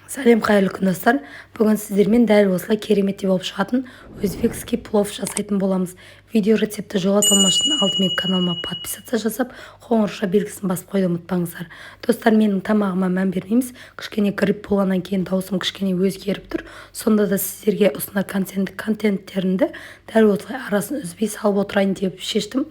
Сәлем, қайырлы күн, достар! Бүгін сіздермен дәл осылай кереметтей болып шығатын өзбекский плов жасайтын боламыз. Видео рецептті жоғалтып алмас үшін алдымен каналыма подписаться жасап, қоңырауша белгісін басып қоюды ұмытпаңыздар. Достар, менің тамағыма мән бермейміз. Кішкене грипп болғаннан кейін дауысым кішкене өзгеріп тұр. Сонда да сіздерге ұсынар контенттерімді дәл осылай арасын үзбей салып отырайын деп шештім.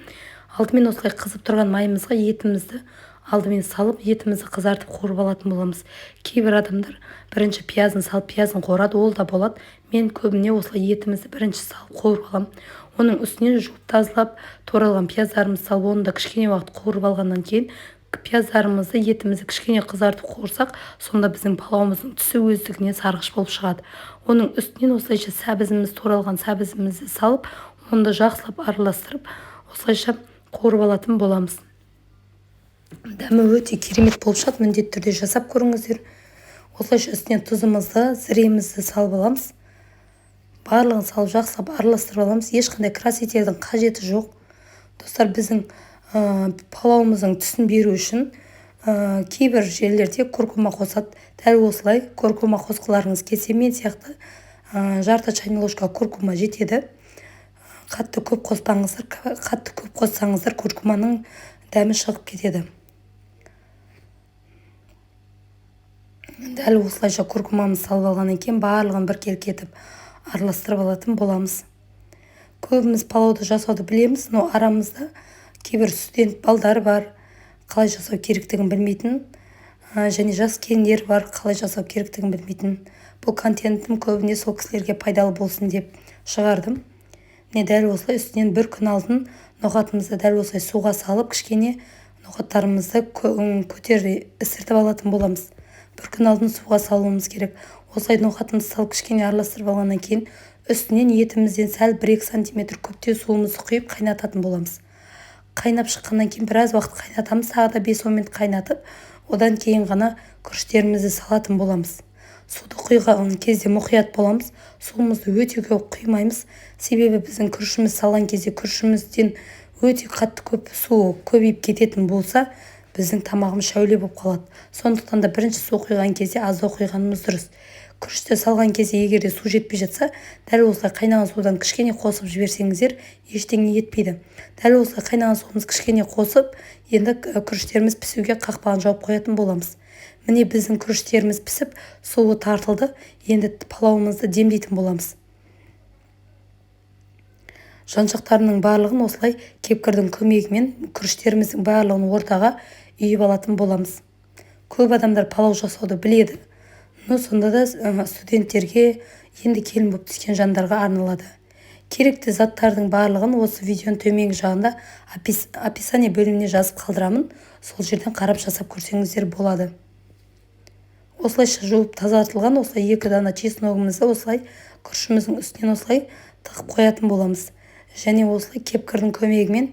Алдымен осылай қызып тұрған майымызға етімізді алдымен салып, етімізді қызартып, қуырып алатын боламыз. Кейбір адамдар бірінші пиязын салып, пиязын қуырады, ол да болады. Мен көбіне осылай етімізді бірінші салып, қуырып аламын. Оның үстінен жуып, тазалап, туралған пияздарымызды салып, оны да кішкене уақыт қуырып алғаннан кейін, пияздарымызды, етімізді кішкене қызартып қуырсақ, сонда біздің палауымыздың түсі өздігінен сарғыш болып шығады. Оның үстінен осылайша сәбізіміз, туралған сәбізімізді салып, оны да жақсылап араластырып, осылайша қуырып алатын боламыз. Дәмі өте керемет болып шығады, міндетті түрде жасап көріңіздер. Осылайша үстінен тұзымызды, зіремізді салып аламыз. Барлығын салып, жақсылап араластырып аламыз. Ешқандай красительдің қажеті жоқ. Достар, біздің палауымыздың түсін беру үшін кейбір жерлерде куркума қосады. Дәл осылай куркума қосқыларыңыз келсе, мен сияқты жарты чайный ложка куркума жетеді. Қатты көп қоспаңыздар, қатты көп қоссаңыздар, куркуманың дәмі шығып кетеді. Дәл осылайша куркумамызды салып алғаннан кейін, барлығын біркелкі етіп араластырып алатын боламыз. Көбіміз палауды жасауды білеміз, но арамызда кейбір студент балдар бар, қалай жасау керектігін білмейтін, және жас келіндер бар, қалай жасау керектігін білмейтін. Бұл контентім көбіне сол кісілерге пайдалы болсын деп шығардым. Міне, дәл осылай үстінен бір күн алдын ноғатымызды дәл осылай суға салып, кішкене ноғаттарымызды көтер ісіртіп алатын боламыз. Бір күн алдын суға салуымыз керек. Осылай ноғатымызды салып, кішкене араластырып алғаннан кейін, үстінен етімізден сәл 1-2 сантиметр көптеу суымызды құйып, қайнататын боламыз. Қайнап шыққаннан кейін біраз уақыт қайнатамыз, тағы да 5-10 минут қайнатып, одан кейін ғана күріштерімізді салатын боламыз. Суды құйған кезде мұқият боламыз, суымызды өте көп құймаймыз. Себебі біздің күрішіміз салған кезде күрішімізден өте қатты көп су көбейіп кететін болса, біздің тамағымыз шәуле болып қалады. Сондықтан да бірінші су құйған кезде аздау құйғанымыз дұрыс. Күрішті салған кезде егер де су жетпей жатса, дәл осылай қайнаған судан кішкене қосып жіберсеңіздер, ештеңе етпейді. Дәл осылай қайнаған суымызды кішкене қосып, енді күріштеріміз пісуге қақпағын жауып қоятын боламыз. Міне, біздің күріштеріміз пісіп, суы тартылды. Енді палауымызды демдейтін боламыз. Жан жақтарының барлығын осылай кепкірдің көмегімен күріштеріміздің барлығын ортаға үйіп алатын боламыз. Көп адамдар палау жасауды біледі, но сонда да студенттерге, енді келін болып түскен жандарға арналады. Керекті заттардың барлығын осы видеоның төменгі жағында описание бөліміне жазып қалдырамын. Сол жерден қарап жасап көрсеңіздер болады. Осылайша жуып тазартылған осылай екі дана чесногымызды осылай күрішіміздің үстінен осылай тығып қоятын боламыз. Және осылай кепкірдің көмегімен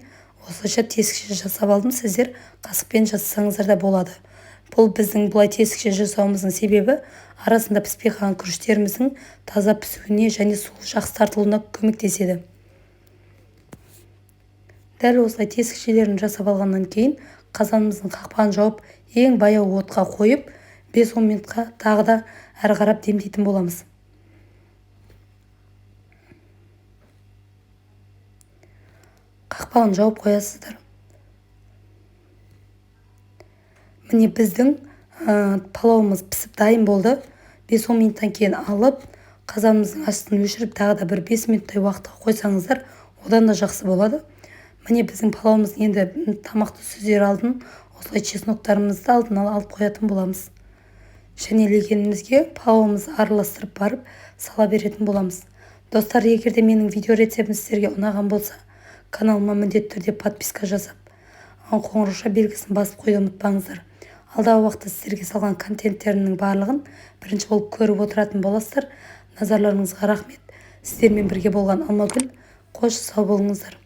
осылайша тесікше жасап алдым. Сіздер қасықпен жасасаңыздар да болады. Бұл біздің бұлай тесікше жасауымыздың себебі арасында піспей қалған күріштеріміздің таза пісуіне және суы жақсы тартылуына көмектеседі. Дәл осылай тесікшелерін жасап алғаннан кейін, қазанымыздың қақпағын жауып, ең баяу отқа қойып, 5-10 минутқа тағы да әрі қарап демдейтін боламыз. Қақпағын жауып қоясыздар. Міне, біздің палауымыз пісіп дайын болды. 5-10 минуттан кейін алып, қазанымыздың астын өшіріп, тағы да бір 5 минуттай уақытқа қойсаңыздар, одан да жақсы болады. Міне, біздің палауымыз. Енді тамақты сүзер алдын осылай чесноктарымызды алдын ала алып қоятын боламыз және легенімізге палауымызды араластырып барып сала беретін боламыз. Достар, егер де менің видео рецептім сіздерге ұнаған болса, каналыма міндетті түрде подписка жасап, қоңыраушa белгісін басып қоюды ұмытпаңыздар. Алдағы уақытта сіздерге салған контенттерімнің барлығын бірінші болып көріп отыратын боласыздар. Назарларыңызға рахмет! Сіздермен бірге болған Алмагүл. Қош, сау болыңыздар!